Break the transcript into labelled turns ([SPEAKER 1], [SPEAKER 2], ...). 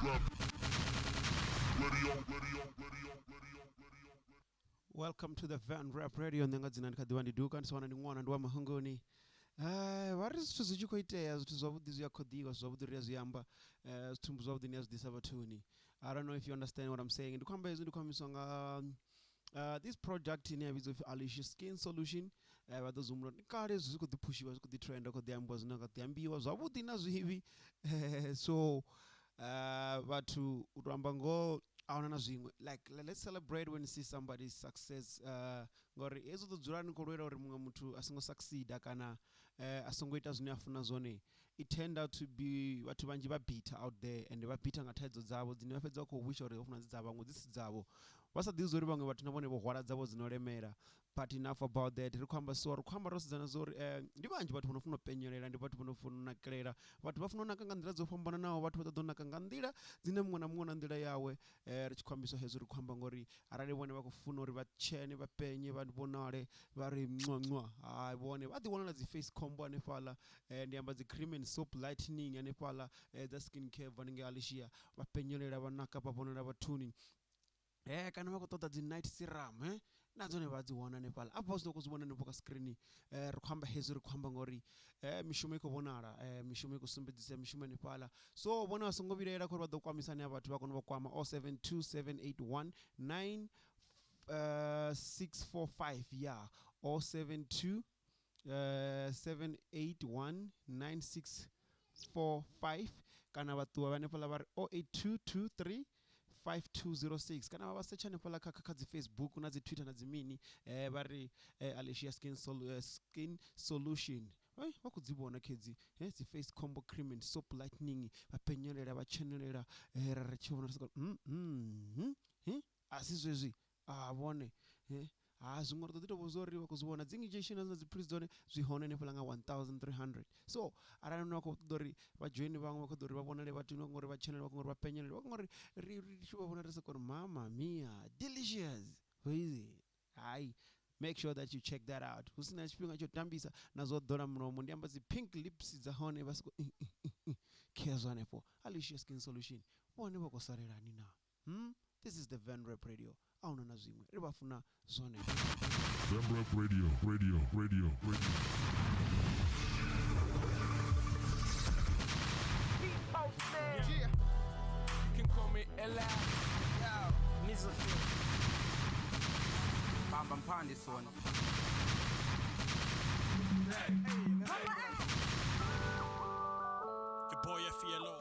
[SPEAKER 1] Rap Radio, Radio, Radio, Radio, Radio.
[SPEAKER 2] Welcome to the Van Rap Radio. Nṋe nga dzina ndi kha ḓivha ndi Duka, ndi sa wana ndi ṅwana ndi wa mahungoni. Vha ri zwithu zwi tshi khou itea, zwithu zwavhuḓi zwi a khoḓiwa, zwithu zwavhuḓi ri a zwi amba, zwithu zwavhuḓi ni a zwi ḓisa vhathuni. I don't know if you understand what I'm saying. Ndi khou amba hezwi ndi khou ambiswa nga this product ine ya vhidzwa upfi Alicia Skin Solution. Vha ḓo zwi humbula ndi kale zwi khou ḓi phushiwa, zwi khou ḓi trenda, khou ḓi ambiwa zwine kha ḓi ambiwa zwavhuḓi na zwivhi. So vhathu u to amba ngoho a huna na zwiṅwe, like let's celebrate when you see somebody's success, ngori hezwi ḓo dzula ni khou lwela uri muṅwe muthu a songo succeeda kana a songo ita zwine a funa zwone, it turned out to be vhathu vhanzhi vha bitter out there, and vha bitter nga thaidzo dzavho dzine vha fhedza vha khou wisha uri vha funa dzi dza vhaṅwe dzi si dzavho, vha sa ḓivhi uri vhaṅwe vhathu na vhone vho hwala dzavho dzino lemela. But enough about that. Ri khou amba so, ri khou amba ro sedzana zwa uri ndi vhanzhi vhathu vho no funa u penyelela, ndi vhathu vho no funa u nakelela, vhathu vha funa u naka nga nḓila dzo fhambananaho, vhathu vha ṱoḓa u naka nga nḓila dzine muṅwe na muṅwe na nḓila yawe. Ri tshi khou ambiswa hezwi ri khou amba ngori arali vhone vha khou funa uri vha tshene, vha penye, vha vhonale vha ri nwa nwa, hai vhone vha ḓi wanala dzi face combo hanefhaḽa. Ndi amba dzi cream and soap lightening hanefhaḽa, dza skin care bva haningei Alicia, vha penyelela, vha naka, vha vhonala vhathuni. Kana vha khou ṱoḓa dzi night serum, na dzone vha dzi wana hanefhaḽa. Afha zwi khou zwi vhona hanefho kha screen. Ri khou amba hezwi ri khou amba ngori mishumo i khou vhonala, mishumo i khou sumbedzisa mishumo hanefhaḽa. So vhone vha songo vhilaela khori vha ḓo kwamisa hani vhathu, vha kone vha kwama 072 781 9 645, ya 072 781 9645, kana vha ṱuwa hanefhaḽa vha ri 08223 5206, kana vha vha setsha hanefhaḽa kha dzi Facebook na dzi Twitter na dzi mini, vha ri Alicia Skin, Skin Solution. Vha khou dzi vhona khedzi dzi face combo cream and soap lightening, vha penyelela, vha tshenelela, ra ri tshi vhona ri soko a si zwezwi a vhone ha zwiṅwe ri ḓo ḓi tou vhudza uri vha khou zwi vhona dzi injection na dzi philisi dzone zwi hone hanefhaḽa nga 1300. So arali no khou ṱoḓa uri vha join vhaṅwe, vha khou ṱoḓa uri vha vhonale vhathu, vha ngori vha tshenele, vha ngori vha penyelele, vha ngori ri tshi vha vhona ri soko ri mama mia delicious crazy. Hai, make sure that you check that out. Hu sina tshifhinga tsho tambisa na zwo ḓola mulomo, ndi amba dzi pink lips dza hone vha soko khezwo hanefho Alicia Skin Solution, vhone vha khou salelani na? This is the Van Rap Radio. Ahuna na zwiṅwe, ri vha funa zwone.
[SPEAKER 1] Van Rap Radio, Radio, Radio, Radio.
[SPEAKER 3] Yeah. You can call me Ella.
[SPEAKER 4] Bamba mphande sona.
[SPEAKER 3] Your boy FELO.